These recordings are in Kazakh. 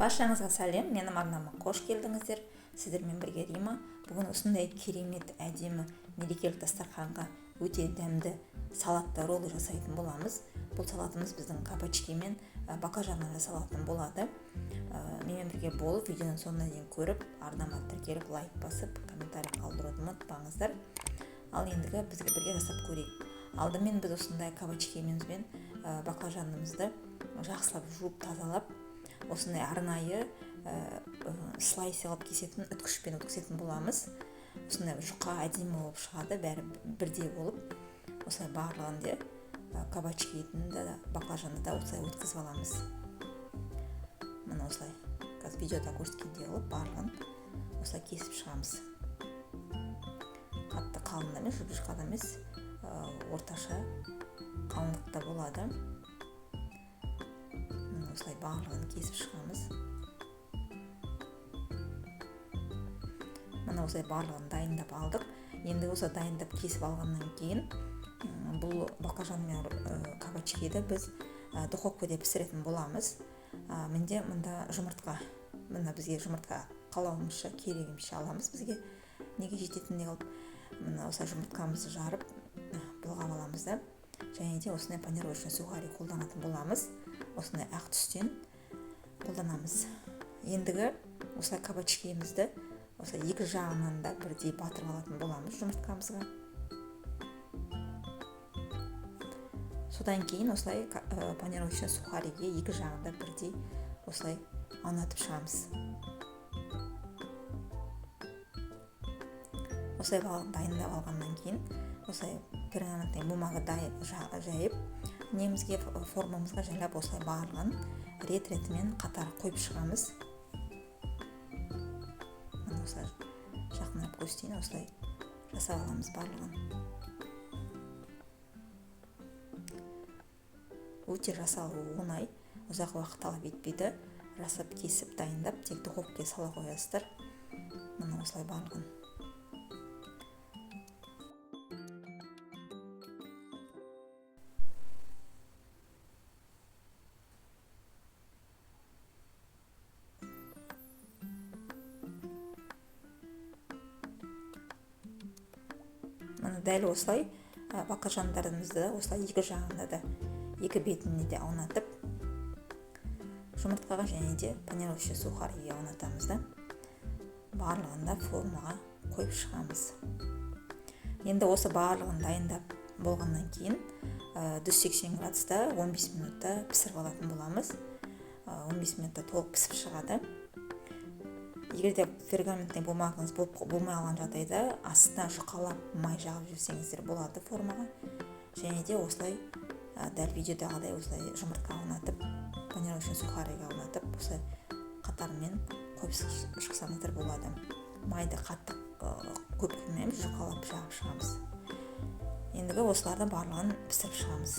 Баршаңызға сәлем, менің арнама қош келдіңіздер. Сіздермен бірге Рима. Бүгін осындай керемет, әдемі мерекелік дастарханға өте дәмді салатты роллы жасайтын боламыз. Бұл салатымыз біздің кабачки мен баклажаннан жасалатын болады. Менімен бірге болып, видеоның соңына дейін көріп, арнама тіркеліп, лайк басып, комментарий қалдыруды ұмытпаңыздар. Ал ендігі бізге бірге жасап көрейік. Алдымен біз осындай кабачкиміз бен баклажанымызды жақсылап жуып, тазалап, осындай арнайы слайс қылып кесетін үткішпен өткізетін боламыз. Осындай жұқа әдемі болып шығады, бәрі бірдей болып. Осылай барлығын де кабачкиді де баклажанды да осылай өткізіп аламыз. Міне осылай қазір видеода көрсеткендей қылып барлығын осылай кесіп шығамыз. Қатты қалың да емес, жұп-жұқа да емес, орташа қалыңдықта болады. Міне осылай барлығын кесіп шығамыз. Міне осылай барлығын дайындап алдық. Енді осы дайындап кесіп алғаннан кейін бұл баклажан мен кабачкиді біз духовкада пісіретін боламыз. Менде мында жұмыртқа. Мына бізге жұмыртқа қалауымызша, керегімізше аламыз, бізге неге жететіндей қылып. Мына осылай жұмыртқамызды жарып былғап аламыз да. Және де осындай панировочный сухари қолданатын боламыз. Осындай ақ түстен қолданамыз. Ендігі осылай кабачкиімізді осылай екі жағынан да бірдей батырып алатын боламыз жұмыртқамызға. Содан кейін осылай панировочный сухариге екі жағын да бірдей осылай аунатып шығамыз. Осылай дайындап алғаннан кейін осылай пергаментный бумага жайып, немізге, формамызға жайлап осылай барлығын рет-ретімен қатар қойып шығамыз. Міне осылай жақындап көрсетейін, осылай жасап аламыз барлығын. Өте жасалуы оңай, ұзақ уақыт талап етпейді. Жасап, кесіп, дайындап, тек духовкаға сала қоясыздар. Міне осылай барлығын. Міне дәл осылай баклажандарымызды осылай екі жағында да, екі бетіне де аунатып, жұмыртқаға және де панировочный сухариге аунатамыз да, барлығын да формаға қойып шығамыз. Енді осы барлығын дайындап болғаннан кейін 180 градуста 15 минутта пісіріп алатын боламыз. 15 минутта толық пісіп шығады. Егер де пергаментный бумагаңыз болмай қалған жағдайда астына жұқалап май жағып жіберсеңіздер болады формаға. Және де осылай, дәл видеодағыдай осылай жұмыртқа аунатып, панировочный сухариге аунатып, осылай қатармен қойып шықсаңыздар болады. Майды қатты, көп құймаймыз, жұқалап жағып шығамыз. Ендігі осылардың барлығын пісіріп шығамыз.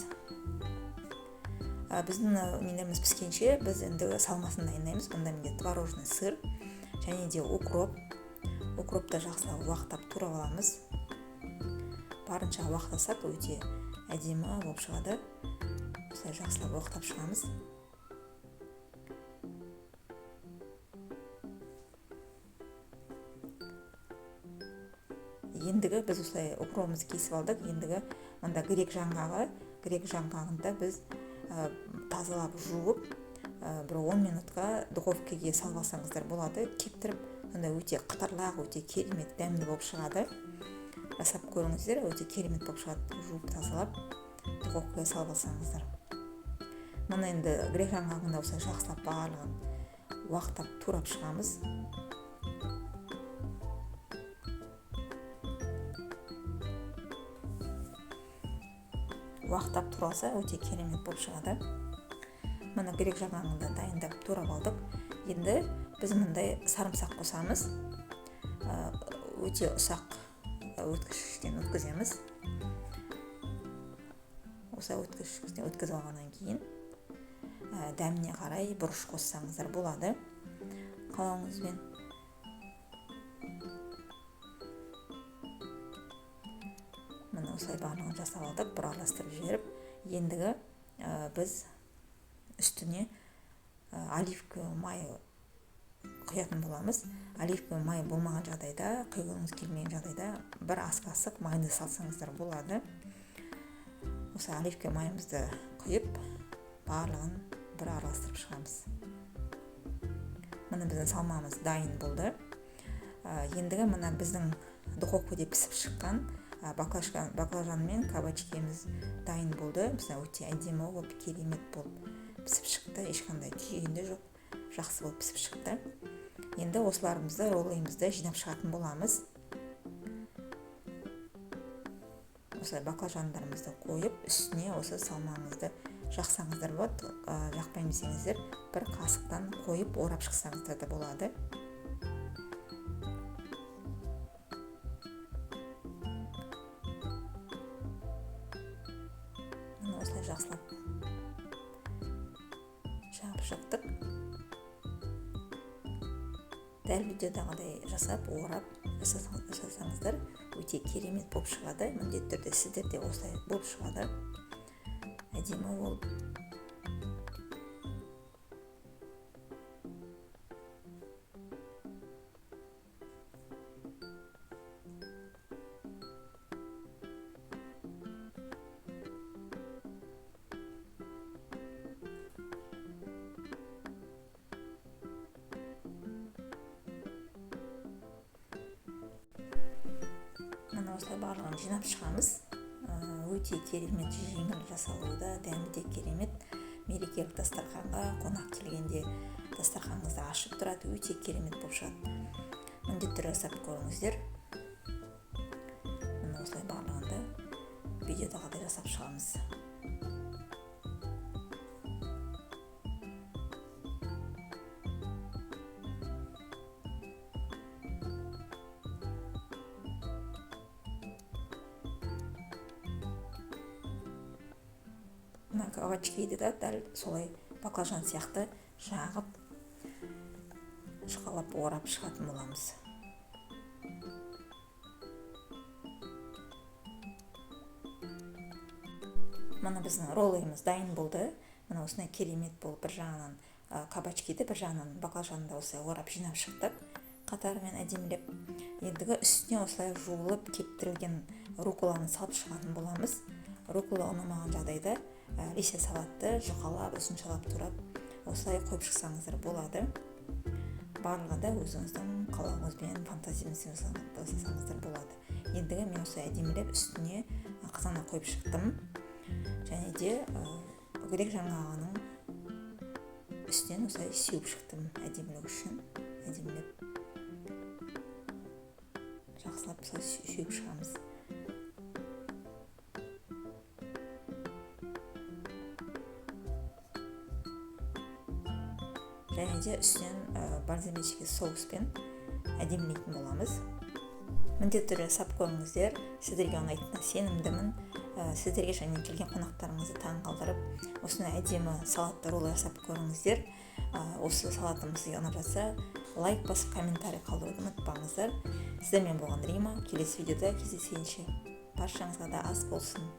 Біздің нелеріміз піскенше біз ендігі салмасын дайындаймыз. Бұнда менде творожный сыр және де укроп. Укропты жақсылап уақтап турап аламыз. Барынша уақтасақ өте әдемі болып шығады. Осылай жақсылап уақтап шығамыз. Ендігі біз осылай укробымызды кесіп алдық. Ендігі мында грек жаңғағы. Грек жаңғағында біз тазалап жуып, бір 10 минутқа духовкаға салып алсаңыздар болады. Кептіріп, сонда өте қытырлақ, өте керемет дәмді болып шығады. Жасап көріңіздер, өте керемет болып шығады. Жуып, тазалап, духовкаға салып алсаңыздар. Мына енді грек жаңғағында осылай жақсылап барлығын уақтап турап шығамыз. Уақтап туралса өте керемет болып шығады. Мына грек жаңғағын да дайындап турап алдық. Енді біз мындай сарымсақ қосамыз. Өте ұсақ өткізгіштен өткіземіз. Осылай өткізгіштен өткізіп алғаннан кейін, дәміне қарай бұрыш қоссаңыздар болады қалауыңызбен. Міне осылай барлығын жасап алдық, бір араластырып жіберіп. Ендігі біз үстіне оливковый май құятын боламыз. Оливковый май болмаған жағдайда, құйғыңыз келмеген жағдайда бір ас қасық майды салсаңыздар болады. Осы оливковый майымызды құйып, барлығын бір араластырып шығамыз. Міне біздің салмамыз дайын болды. Ендігі мына біздің духовкада пісіп шыққан баклажан мен кабачкеміз дайын болды. Бізде өте әдемі болып, керемет болып пісіп шықты. Ешқандай күйген де жоқ, жақсы болып пісіп шықты. Енді осыларымызды, роллымызды жинап шығатын боламыз. Осылай баклажандарымызды қойып, үстіне осы салмаңызды жақсаңыздар болады. Жақпаймын десеңіздер, бір қасықтан қойып орап шықсаңыздар да болады. Міне осылай жақсылап жағып шықтық. Дәл видеодағыдай жасап, орап жасасаңыздар өте керемет болып шығады. Міндетті түрде сіздер де осылай болып шығады. Әдемі болып. Міне осылай барлығын жинап шығамыз. Өте керемет, жеңіл жасалуы да, дәмі де керемет. Мерекелік дастарханға қонақ келгенде дастарханыңызды ашып тұрады, өте керемет болып шығады. Міндетті түрде жасап көріңіздер. Міне осылай барлығын да видеодағыдай жасап шығамыз. Мына кабачкиді де дәл солай баклажан сияқты жағып, жұқалап орап шығатын боламыз. Мына біздің роллымыз дайын болды. Мына осындай керемет болып, бір жағынан кабачкиді, бір жағынан баклажанды осылай орап жинап шықтық қатарымен әдемілеп. Ендігі үстіне осылай жуылып кептірілген рукколаны салып шығатын боламыз. Руккола ұнамаған жағдайда листья салатты жұқалап, ұзыншалап турап осылай қойып шықсаңыздар болады. Барлығы да өзіңіздің қалауыңызбен, фантазияңызбен жасасаңыздар болады. Ендігі мен осылай әдемілеп үстіне қызана қойып шықтым. Және де грек жаңғағының үстінен осылай сеуіп шықтым әдемілік үшін. Әдемілеп жақсылап осылай сеуіп шығамыз. Және де үстінен бальзамический соуспен әдемілейтін боламыз. Міндетті түрде жасап көріңіздер. Сіздерге ұнайтынына сенімдімін. Сіздерге және келген қонақтарыңызды таң қалдырып, осындай әдемі салатты ролл жасап көріңіздер. Осы салатым сізге ұнап жатса, лайк басып, комментарий қалдыруды ұмытпаңыздар. Сіздермен болған Рима. Келесі видеода кездескенше баршаңызға да ас болсын.